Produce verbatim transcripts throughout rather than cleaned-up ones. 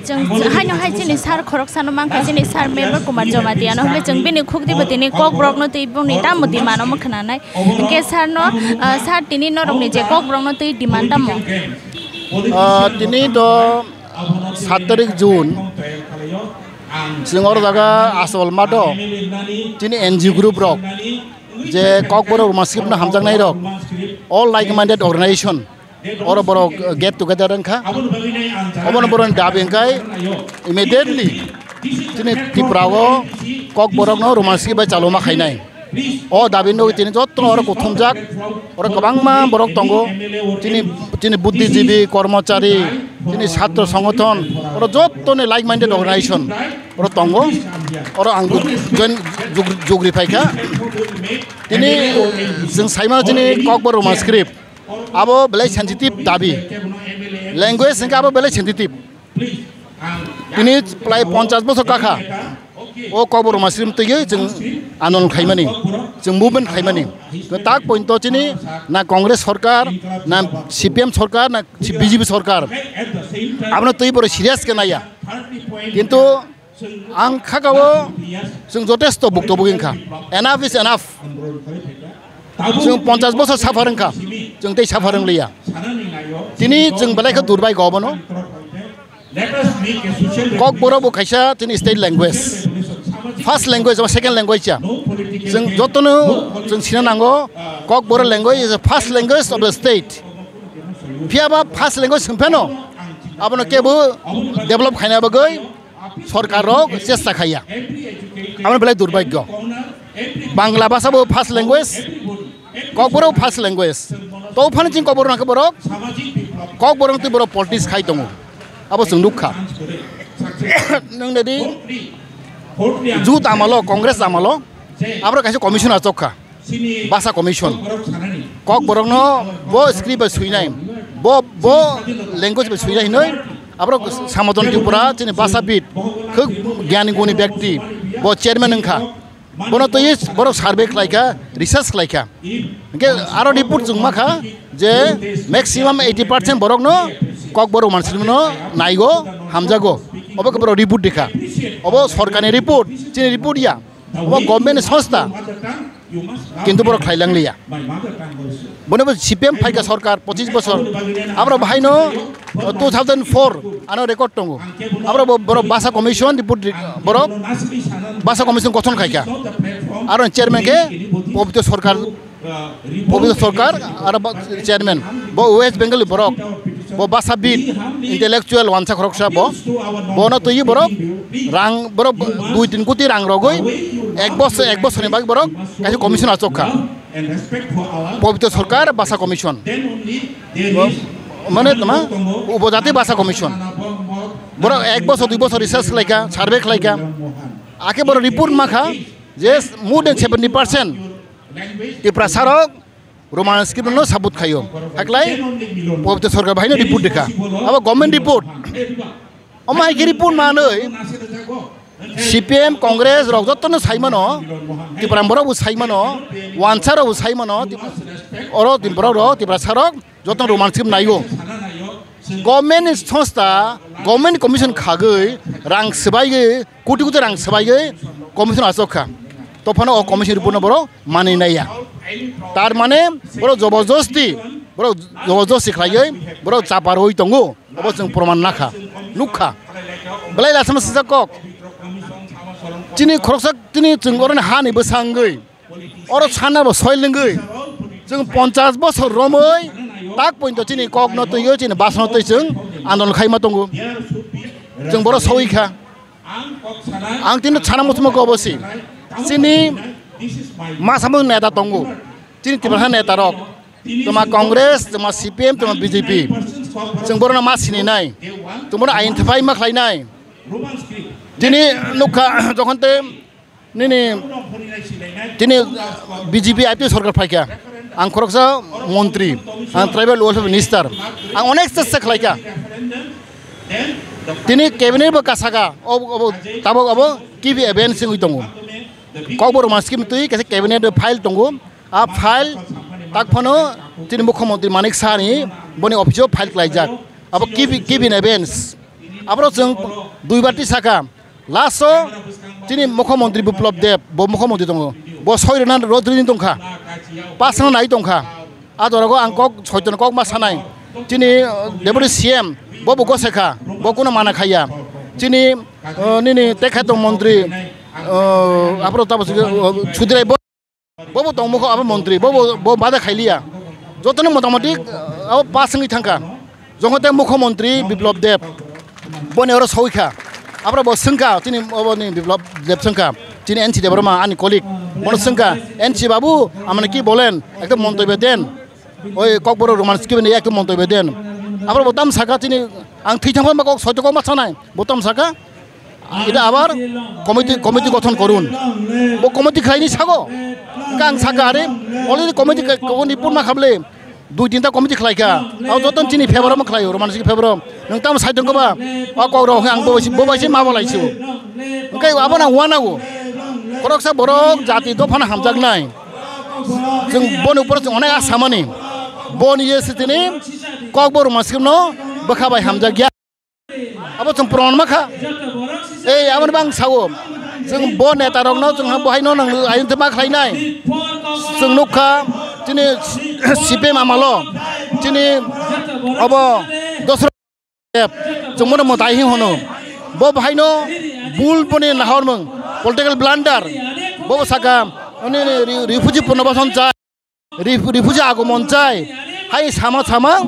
Chwng haino hai chini sir khoroksano mankha, chini sir Mevar Kumar Jamatia no, hwnkhe chwng bini khukdibo tini kokborokno tei bongni tamo demand omo khwnanai. Hwnkhe sir no, ah, sir tini norokni je kokborokno tei demand tamo? Ah, tini do sat tarik June, chwng oro jaga Asol Mato chini N G O group rok, je Kokborok Roman script no hamjaknai rok, all like-minded organization, oro borok get together wngkha. Obono borokni dabi hwnkhe immediately chini Tripura o Kokborok no Roman script bai chaluma khainai. O dabi no tini jotto oro kuthumjak, oro kwbangma borok tongo, chini, chini buddhijibi, kormochari, chini chhatro songothon, oro jottoni like-minded organization oro tongo, oro ang join jug-, jugri phaikha. Tini, eh, chwng saimano chini Kokborok Roman script. Abo belai sensitive dabi. Language hwnkhe abo belai sensitive. Tini prai ponchas bosor kakha. O Kokborok Roman script twiwi chwng andolon khaimani, chwng movement khaimani. Tak pointo chini na Congress sorkar, na C P M sorkar, na B J P sorkar. Abono twi borok serious khe naiya. Kintu ang khakao chwng jotesto bukto bugwi wngkha. Enough is enough. Chwng ponchas bosor suffer wngkha, chwng tei suffer wngliya. Tini chwng belai khe durbai go bono. Kokborok bo kaisa chini state language, first language ba second language ya. Chwng jotono chwng sina nango, Kokborok language is the first language of the state. Phiya ba first language hwn phano abono kebo develop khaina bagwi sorkar rok chesta khaiya. Aboni belai durbagyo. Bangla bhasha bo first language, Kokborok first language. To phano chini Kokborok nangkhe borok, Kokborok twi borok politics khai tongo. Abo chwng nukha. Nwng nadi jut amalo, Congress amalo, abro kaisa commission achok kha. Bhasha commission. Kokborokno bo script bai swinai, bo, bo language bai swinai hinoi, aborok Samodon Tripura, chini bhashabid, khuk gyani guni byakti, bo chairman wngkha. Bono twi borok survey khlaikha, research khlaikha. Hwnkhe aro report chwng makha je maximum eighty percent borokno Kokborok Roman scriptno naigo, hamjago. Obo khe borok report rikha. Obo sorkarni report, chini report ya. Obo government ni sonstha, kintu borok khlai langliya. Bono bo C P M phaikha sorkar pochis bosor, abro bahaino two thousand four ano record tongo. Abro bo-, borok bhasha commission report ri-, borok bhasha commission gothon khaikha. Aro chairman khe Pobitro Sorkar, Pobitro Sorkar aro ba-, chairman. Bo West Bengal ni borok. Bo bhashabid, intellectual wansa khoroksa bo. Bono twi borok rang, borok dui tin koti rang rogwi ek bosor, ek bosorni bagwi borok kaisa commission achok kha. Pobitro Sorkar Bhasha Commission. Bo, mane tama, Upojati Bhasha Commission. Borok ek bosor, dui bosor research khlaikha, survey khlaikha. Akhe borok report makha je more than seventy percent Tiprasa rok Roman script no sabut khaio. Haklai Pobitro Sorkar bahaino report dekha. Abo government report. Omo hai khe report manwi C P M, Congress rok jotono saimano, Tipra borok bo saimano, wansa rok bo saimano, oro Tipra rok, Tiprasa rok jotono Roman script naio. Government ni sonstha, government commission khagwi rang swbaiwi, koti koti rang swbaiwi commission achok kha. Tophano o commission report no borok manwi naiya. Tar mane borok joborjosti, borok joborjosti khlaiwi borok chaparwi tongo. Obo chwng proman nakha, nukha. Belai lasama sijak kok. Chini khoroksa tini chwng oroni hani bwsa wngwi, oro sana bo soil wngwi, chwng ponchas bosor romwi tak pointo chini kokno twiwi chini basno twi chwng andolon khaima tongo. Chwng borok sowi kha. Ang tini sana muchungma kobo si. Chini masamo neta tongo. Chini Tiprasa neta rok. Tuma Congress, tuma C P M, tuma B J P. Chwng borokno ma sininai. Chwng borokno identify ma khlainai. Tini nukha jokhon te nini tini B J P I P sorkar phaikha. Ang khoroksa montri, ang tribal welfare minister. Ang onek chesta khlaikha. Tini cabinet bo kasaka, ob-, ob-, tabok abo kibi event singwi tongo. Kokborok Roman script twi kaisa cabinet file tongo. A file tak phano chini mukhyamantri Manik Saha ni boni office o file khlaijak. Abo kibi, kibi events. Aboro chwng duibar twi sakha. Last o chini mukhyamantri Biplab Deb, bo mukhyamantri tongo. Bo soi rwna rw-, rwini tongkha. Pass rwna nai tongkha. A jora go ang kok soiton kok ma sanai. Chini, uh, Deputy C M, bo bo gose kha. Bo kuno mana khaiya. Chini, uh, nini tekhaito montri, uh, aphuru tamo, uh, Sudrai bo. Bobo tongmokho abo montri, bobo bo bada khailiya. Jotoni motamoti, uh, abo pass wngwi thangkha. Jongo tei mukhyamantri Biplab Deb. Boni oro soi kha. Abro bo swngkha, chini oboni Biplab Deb swngkha. Chini N C Debbarma ani colleague. Bono swngkha, "N C babu, amane ki bolen? Ekta montobyo den." Oi Kokborok Roman script ni ekta montobyo den. Abro bo tam saka chini ang thwi thangma kok soito kok ma sanai. Bo tam saka. Ida abar komiti, komiti gothon korun. Bo komiti khlaini sago. Kang saka are, already komiti ka-, ko ni purma khable. Dui tinta komiti khlaikha. Abo joton chini favour ma khlai, Roman script favour. Nang tam side ko ba. O kok rok ang bo bai si, bo bai si ma bo lai si. Engkai abo na wana go. Khoroksa borok jati dophano hamjaknai. Chwng boni upor chwng onek a samani. Boni ye sitini Kokborok Roman script no bwkha bai hamjakya. Abo chwng proman ma kha. Ei, aboni bang sao. Chwng bo neta rokno chwng ha bohaino nang ayun ma khlainai. Chwng nukha chini C P M amalo. Chini obo dosra chwng mono mwtai hin hono. Bo bohaino bul boni nahormung political blunder. Bo saka ani re-, refugee punobasan cha. Rif-, refugee agomon chai, hai sama sama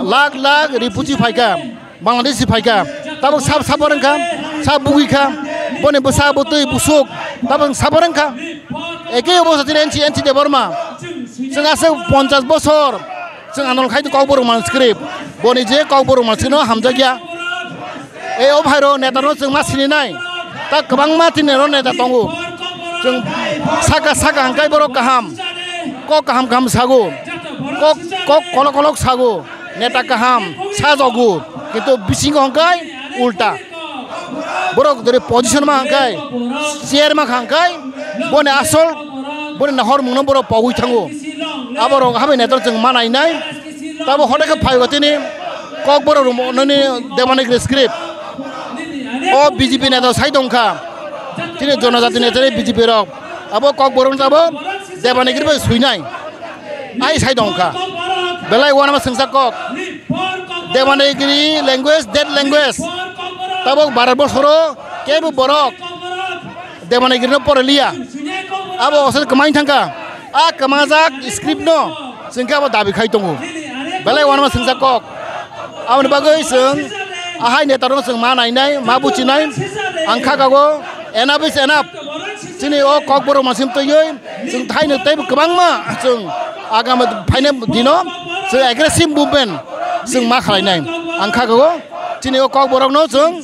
lakh lakh refugee phaikha, Bangladeshi phaikha, tabuk sab sabar wngkha, sab bugikha, boni bwsa bwtwi busuk, tabuk sabar wngkha. Ekei obo sati N C, N C Debbarma, chwng aswk ponchas bosor, chwng andolon khai Kokborok Roman script, boni je Kokborok Roman script no hamjakya. E o bhairo neta no chwng ma sini nai. Ta kwbangma tini ro neta tongo. Chwng saka saka hangkai borok kaham. Kok kaham kaham sago. Kok, kok kolok kolok sago. Neta kaham sajogo. Kintu bisingo hangkai ulta. Borok dori position ma hangkai. Chair ma hangkai. Boni asol, boni nahor mungno borok pogwi thango. Aborok habai neta chwng ma nai nai. Tabo hote khe phaigo tini Kokborok room nini Devanagari script. O B J P neta sai tongkha. Tini jonojati neta B J P rok. Abo Kokborok tabo Devanagari bai suinai. Ai sai tongkha. Belai wanama sengsa kok. Devanagari language, dead language. Tabo Bharat borsoro kebo borok Devanagari no poreliya. Abo osel kwmai thangkha. A kwmajak script no chwng khe abo dabi khai tongo. Belai wanama sengsa kok. Aboni bagwi chwng ahai neta rok chwng ma nainai, ma buchinai. Ang kha kago enough is enough. Chini o Kokborok masim twiwi chwng thaino teibo kwbangma chwng agami phainai dino chwng aggressive movement chwng ma khlainai. Ang kha kago chini o Kokborok no chwng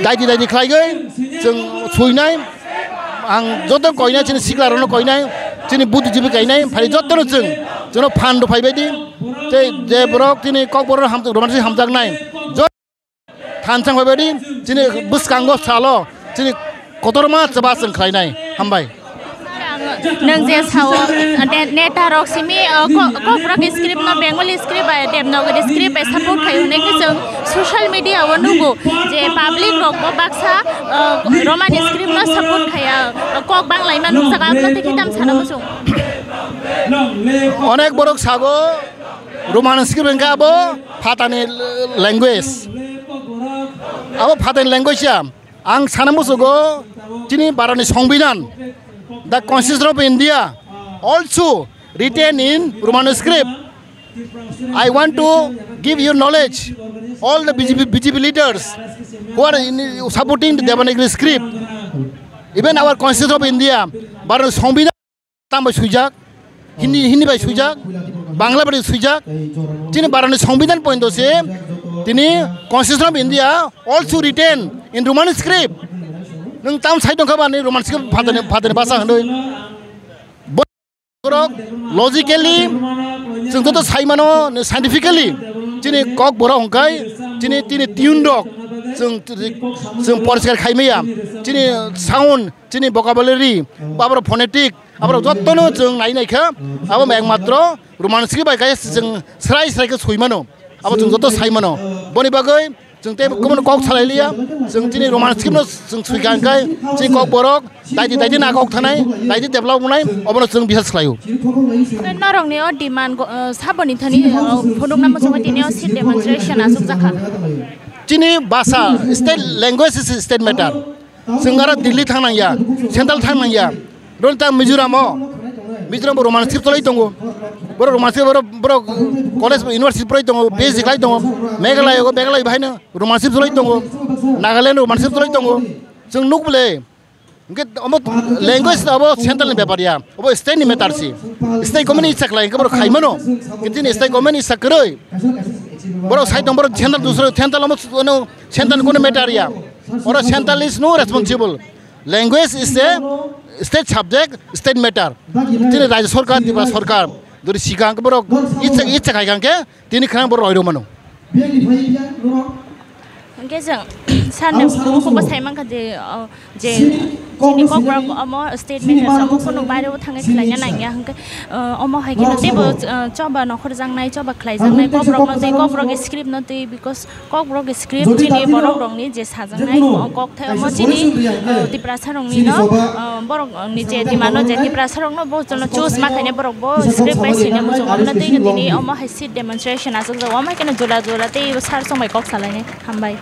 daidi daidi khlaigwi chwng suinai. Ang joto koinai, chini sikla rokno koinai, chini buddhijibi kainai, phai jotono chwng, chwngno phan rw phaibai di. Tei je borok chini Kokborok ham-, romansi hamjaknai. Jo-, thansa phaibai di, chini bwskango salo, chini kotorma chwba chwng khlainai. Hambai. Nwng je sao, ne-, neta rok simi, uh, ko-, Kokborok script no Bengali script bai Devanagari script bai support khai hwnwi khe chwng social media o nugo je public rok bo baksa, uh, Roman script no support khaya, uh, kok bang laima nukjago, abono tei khitam sana muchung. Onek borok sago Roman script hwnkhe abo phatani language. Abo phatani language ya. Ang sana musugo chini Bharatni Songbidan, the Constitution of India, also written in Roman script. I want to give you knowledge, all the B J P, B J P leaders who are in supporting the Devanagari script, even our Constitution of India, Bharatni Songbidan. Tam bai swijak, Hindi, Hindi bai swijak, Bangla bai swijak. Chini Bharatni Songbidan pointo se, tini Constitution of India also written in Roman script. Nwng tam sai tongkha bani Roman script phatani, phatani basa hwnwi. Borok logically, chwng joto sai mano, scientifically, chini Kokborok hwnkhe, chini, chini tune rok, chwng, chwng poriskar khai maya. Chini sound, chini vocabulary, babro phonetic, Aborok jotono chwng nai nai kha, abo ekmatro Roman script bai khe chwng srai srai khe soi mano, abo chwng joto sai mano. Boni bagwi Chwng tei kubun kok salai liya, chwng chini Roman script no chwng swikang kai, chini kok borok, daidi daidi na kok thanai, daidi develop wngnai, obono chwng bihar swlaio. Norokni o demand go, uh, saboni thani, uh, phunukna muchungo tini o sit demonstration asuk jakha. Chini basa, state language is state matter. Chwng aro Delhi thang nangya, central thang nangya. Roni ta Mizoram o, Mizoram bo Roman script cholai tongo. Borok Roman script, borok, borok college, university poroi tongo, P H D khlai tongo. Meghalaya o, Meghalaya bahaino Roman script cholai tongo. Nagaland o Roman script cholai tongo. Chwng nuk bole, hwnkhe omo language abo central ni bepar ya, obo state ni matter si. State government ni ichha khlai, hwnkhe borok khai mano. Kintu state government ni ichha kwrwi. Borok sai tong, borok central dusra, central omo, ono central ni kono matter ya. Oro central is no responsible. Language is a state subject, state matter. Tini Rajya Sarkar, Tripura Sarkar, jodi sikang borok ichha, ichha khai kang khe, tini khana borok roi rw mano. Hwnkhe chwng sir ni bukhuk bo sai mankha je, oh, je chini Kokborok omo state matter omo kunu baire o thangwi khlaina nangya hwnkhe, oh, omo hai kheno teibo, oh, choba nokhorjaknai, choba khlaijaknai Kokborok no tei Kokborok script no tei because Kokborok script chini borok rokni je sajaknai, oh, kokthai omo chini, oh, Tiprasa rokni no, oh, borok ni je demand no je Tiprasa rokno bo chono choose ma khaine borok bo script bai sini muchung omo tei tini omo hai sit demonstration asuk jago omo hai kheno jora jora tei sir song bai kok salainai. Hambai.